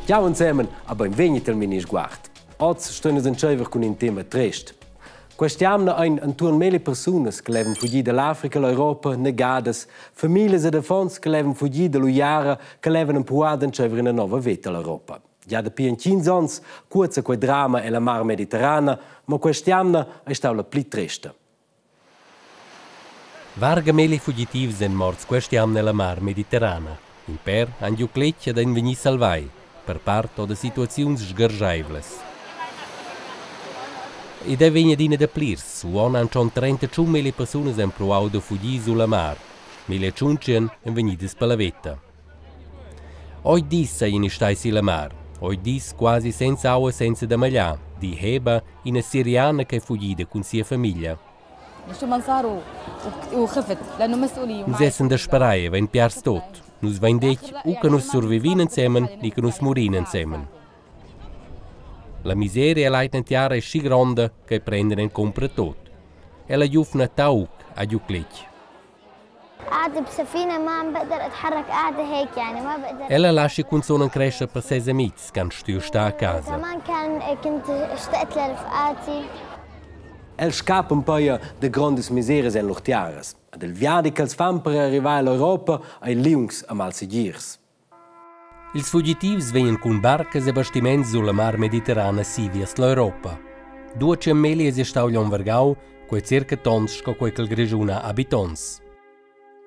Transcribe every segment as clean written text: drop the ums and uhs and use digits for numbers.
Ciao ensemen a beinvegni al Minisguard. Oz stuein nus entscheiver cun in tema trest. Quest'jamna ein entuorn melli persunas che levan fugir dall'Africa all'Europa negadas, famiglias ed affons che levan fugir dall'uiara, che levan empruar d'entscheiver ina nova veta all'Europa. Gia dapi entgins onns cuoza quei drama ella mar mediterrana, mo quest'jamna ei stau la pli tresta. Varga melli fugitivs ein morts quest'jamna ella mar mediterrana. In pèr han giu cletg ed ein vegni salvai, per part ord situaziuns sgarscheivlas. Ed ei vegn adina daplirs. Uonn han schon 31 melli persunas empruau da fugir sulla mar. Mille tschuntschien ein vegnidas per la veta. Oi dis seigien stai silla mar. Oi dis quasi senza aua senza da magliar, di Heba, ina Siriana ch'ei fugida cun sia famiglia. Nus essan dasperai e vein piars tut. Nus vein detg u che nus survivin ensemen ni che nus murin ensemen. La miseria ell'aigna tiara ei schi gronda ch'ei prenden en cumpra tut. Ella giuvna Tauk ha giu cletg. Ella laschi cunzun encrescher per ses amitgs ch'han stuiu star a casa. Els scapan pia da grondas miseras en lur tiaras. Ed il viadi ch'els fan per arrivar all'Europa ei liungs e malsegirs. Ils fugitivs vegnan cun barcas e bastiments sulla mar mediterrana si viers l'Europa. Duatschien melli es stau gl'onn vargau, quei circa tons sco quei ch'il Grischun ha habitonts.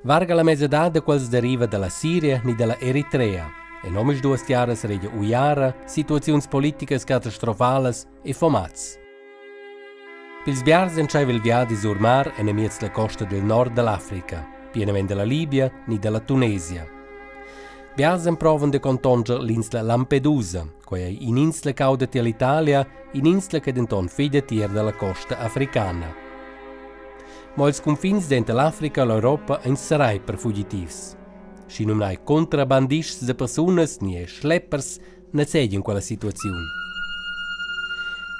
Varga la mesadad da quels deriva dalla Siria ni dalla Eritrea. En omisduas tiaras regia uiara, situaziuns politicas catastrofalas e fomaz. Pils biars entscheiva il viadi sur mar enamiez la costa dil nord dall'Africa, pia dalla Libia ni dalla Tunesia. Biars emprovan da contonscher l'insla Lampedusa, quei ei in'insla ch'auda tier l'Italia, in'insla che denton fetg datier dalla costa africana. Mo ils cunfins denter l'Africa e l'Europa ein serrai per fugitivs. Schi numnai contrabandists da persunas ni schleppers nezegian quella situaziun.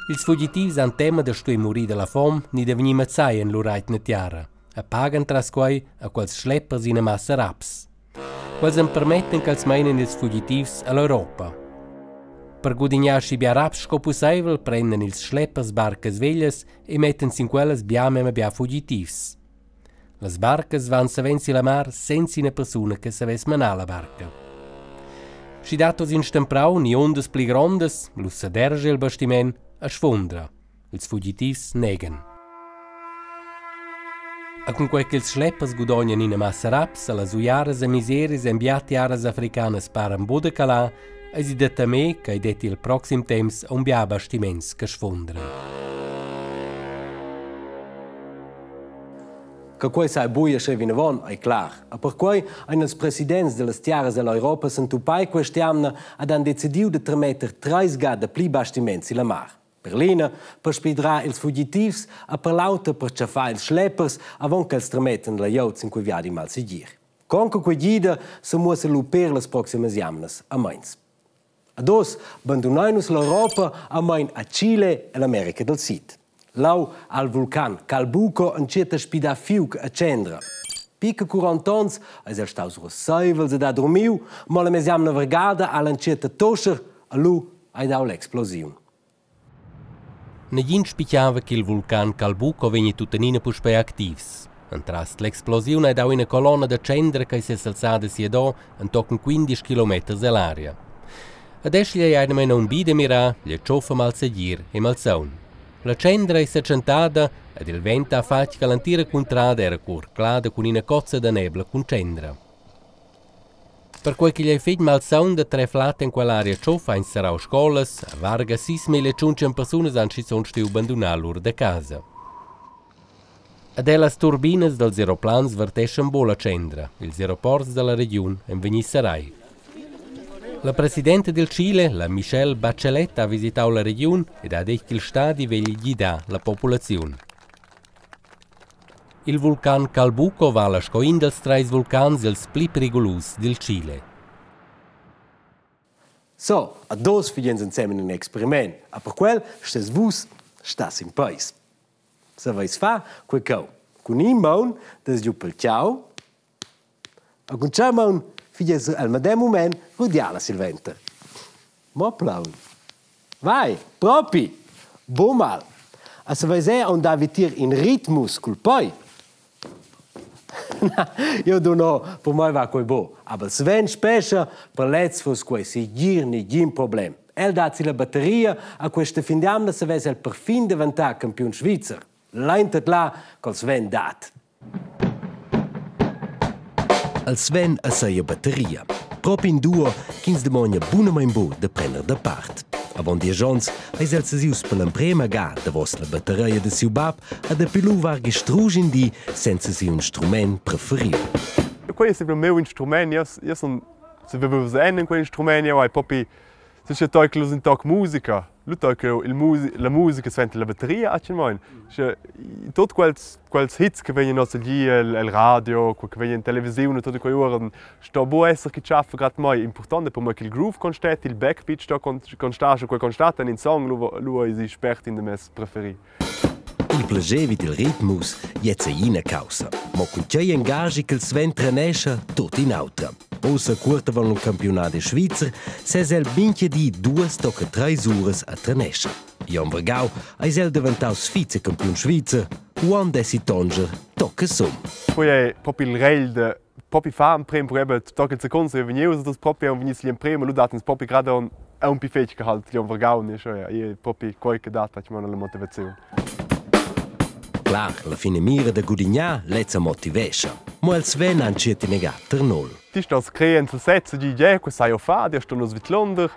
Ils fugitivs han tema da stuer murir dalla fom ni da vegnir mazzai en lur atgna tiara e pagan tras quei a quels schleppers ina massa raps. Quels empermettan ch'els meinen ils fugitivs all'Europa. Per gudignar aschi bia raps sco pusseivel prendan ils schleppers barcas veglias e mettan sin quellas bia memia bia fugitivs. Las barcas van savens illa mar senza ina persuna che savess manar la barca. Schi dat oz in stemprau ni undas pli grondas, lu sederscha il bastiment e sfundra. Ils fugitivs negan. E cunquei ch'ils schleppers gudognan ina massa raps allas uiaras e miseris en bia tiaras africanas paran buc da calar, eisi da temer ch'ei detti il proxim temps aunc bia bastiments che sfundran. Che quei sai buca sche vinavon ei clar. E perquei ein ils presidents dallas tiaras dall'Europa s'entupai quest'jamna ed han decidiu da trametter treis ga dapli bastiments silla mar. Per l'ina per spidrar ils fugitivs e per l'auter per tschaffar ils schleppers avon ch'els tramettan la glieud sin quei viadi malsegir. Con che quei gida semuossa lu per las proximas jamnas a meins. Ad oz bandunain nus l'Europa a main a Chile e l'America dal Sid. Lau al vulcan Calbuco entschiet a spidar fiug a tschendra. Pi che 40 onns eis el staus russeivels ed ha dormiu, mo la mesjamna vargada ha el entschiet a toscher e lu ei dau l'explosiun. Negin spitgava ch'il vulcan Calbuco vegni tuttenina puspei activs. Entras l'explosiun ei dau ina colonna da tschendra ch'ei sesalzada siador entochen 15 kilometers ell'aria. Ed aschia ei medemamein aunc bi da mirar la tschoffa malsegir e malsaun. La tschendra ei setschentada ed il vent ha fatg che l'entira cuntrada era curclada cun ina cozza da nebla cun tschendra. Perquei ch'igl ei fetg malsaun da trer flad en quell'aria tschoffa ein serrau scolas, varga 6500 persunas han schizun stuiu bandunar lur da casa. Ed era las turbinas dals eroplans verteschan buc la tschendra. Ils aeroports dalla regiun ein vegni serrai. La presidenta dil Chile, la Michelle Bachelet, ha visitau la regiun ed ha detg ch'il stadi vegli gidar la populaziun. Il vulcan Calbuco vala sco in dals treis vulcans ils pli prigulus dil Chile. So, a dos figliens ensemen in experiment. A per quel stes vus stas in peis. Saveis far quei cheu. Cun in maun des giu pel tgau e cun tschel maun figlies el medem mument rudiala sil venter. Mo plaun. Vai, propi! Buc mal. A saveis era aunc dar vitier in ritmus cul pei. Na, jeu dun o, per mei va quei buc. Aber Sven Spescha, per lez fuss quei segir negin problem. El dat si la batteria, a questa fin d'jamna savess el perfin daventar campiun svizzer. Lein tedlar col Sven dat. El Sven a seia batteria. Propi in duo ch'ins damogna bunamein buc da prender da part. Avon diesch onns eis el sesius per l'emprema ga davos la batteria da siu bab e dapi lu varghi strusch in di senza siu instrument preferiu. Quei è sempre il meu instrument, io, io sun se vevo en in quei instrument, io hai propi se sche toi che in toc musica Lu tocca il musi la musica suenter la batteria atgnamein. Sche tot quels quels hits che vegnan oz gi el el radio, quel che vegn en televisiun e tot quei uorden, sto buc esser che tschaffa grad mai. Important è per me ch'il groove constet, il backbeat sto constar, sche quel constat en in song, lu lu eisi spert in da mes preferi. Il plascher vid il ritmus gliez ei ina caussa. Mo cun tgei engaschi ch'el Sven trenescha, tut in'autra. Ussa cuort avon il campiunadi svizzer sesa el mintga di duas tocca treis uras a trenescha. Jon Vergau eis el daventaus vicecampiun svizzer, uonn dessi tonger tocca sum. Quei è propi il regl de propi far emprem probe tocca il secund se vegnius das propi un vegnis l'emprem lu dat ins propi grad un un pi fetg che halt Jon Vergau ne scho ja propi quei che dat la motivaziun. Clar, la finamira da gudignar lezza motivescha. Mo els vegnan entschiet inaga ter null. Ti stos creer en sesez e di, ja, que sai eu far, dir sto nus vidlonder.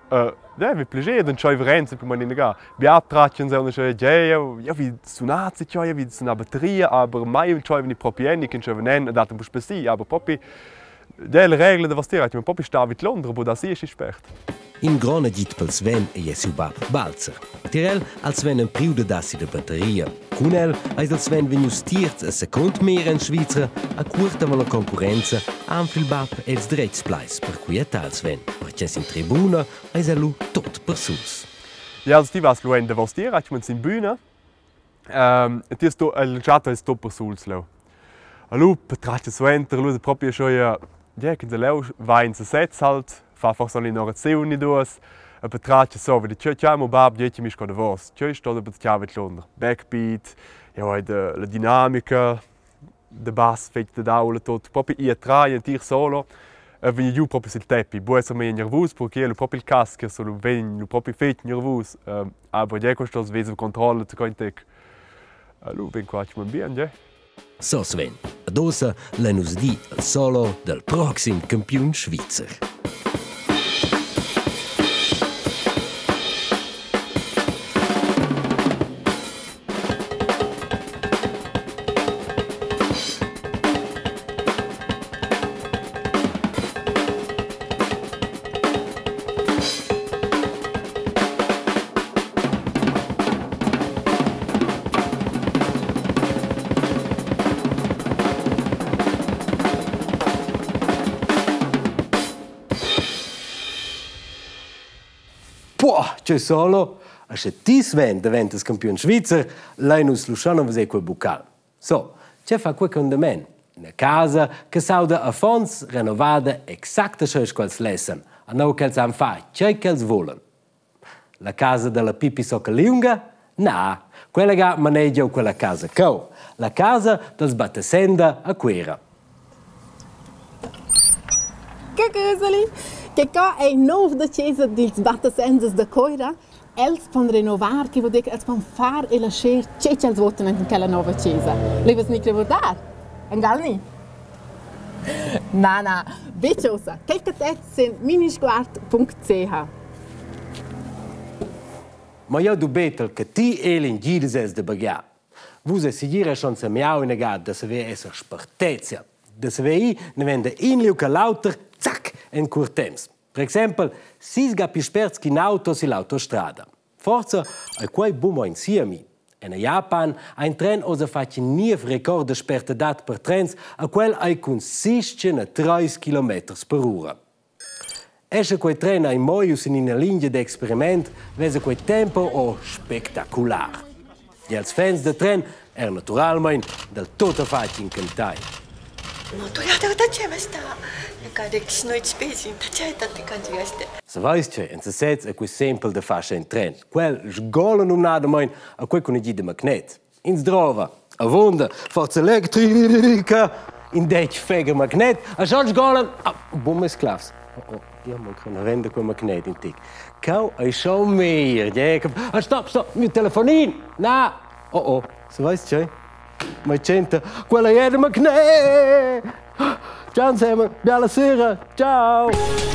Ja, vi plascher, dann tschaiver ense per inaga. Bia tratschens eu sche, ja, eu, ja vi sunar se tschai, vi sunar batteria, aber mai tschaiver ni propi en, ich tschaiver nen, dat un po spessi, aber propi Ja, la regla da vastira, ma propi sta vid Londra, bu da si aschi spert. In grond agid pel Sven ei siu bab Balzer. Tier el ha Sven empriu da dar si da batteria. Cun el eis il Sven vegnius tierz e secund mer en Svizra a cuort avon la concurrenza anfla il bab els dretgs plaids per quietar il Sven, perche sin tribuna eis el lu tut persuls. Ja, also ti vas lu en davos tier, ich sin bühne. E ti sto el chatta es sto persuls leu. A lu patratga suenter, lu propi schon ja, ja, che leu va in sesez halt, fa forse un'oraziun ni duas, e patratga so, wie tscheu chiamo bab, dieci mi sco davos. Tscheu sto da patratgar vidlunder. Backbeat, ja, hai de la dinamica, de bass fetg dad aula tot, propi ir trai entir solo e vegn giu propi sil teppi. Bu esser mei nervus, perché lu propi il cass che solo vegn lu propi fetg nervus. Aber ja, questo vesa controlla zu kein tec. Lu vegn qua schon bien, ja. So Sven, ad ussa lein nus dir il solo del proxim campiun svizzer. Puah, tgei solo! E sche ti Sven daventas campiun svizzer, lein nus lu schon veser quei buccal. So, tgei fa quei condiment? Ina casa che s'auda affons renovada exact aschia sco els lessan, a nua ch'els han fatg tgei ch'els vulan. La casa dalla Pipi Socca Liunga? Na, quella ga manegia quella casa cheu, la casa dals Battasenda a Cuera. Che Göseli! Che qua è nov da chesa dils Battasenzas da Coira. Els pon renovar, che vuol dir els pon far e lascher che ch'els votan in quella nova chesa. Levas ni revurdar? Engalni? Na, na, betg ussa. Quel che tez sin minisguard.ch. Ma jeu dubetel che ti Elin gides els da baghiar. Vus eis segir schon semiau inaga da saver esser spertezia, da saver ir naven da in liug a l'auter, zac, en cuort temps. Per exempel, sis ga pli sperts ch'in auto sill'autostrada. Forsa ei quei buc mo in siemi. En Japan ha in tren oz fatg in niev record da spertadad per trens, a quel ei cun 603 kilometers per ura. E sche quei tren ei mo ius sin ina lingia d'experiment, vesa quei tempo o spectacular. E als fans da tren eran naturalmein dal tuttafatg incantai. もう鳥肌が立っちゃいました。なんか歴史の1ページに立ち会えたって感じがして。 Saveis tgei, en sesez è quei sempel da far in tren. Quel sgola numnadamein a quei cun agid da magnet. Ins drova avunda forza electrica, in detg fega magnet, a schon sgolan, ah, bum mes clavs. Oh, oh, io manca una renda quel magnet in tic. Cau ei schon mir, Jacob. Ah, stop, stop, mio telefonin! Na! Oh, oh, saveis tgei? Mai tschenta, quella è da magnet! Ciao insieme, bella sera, ciao!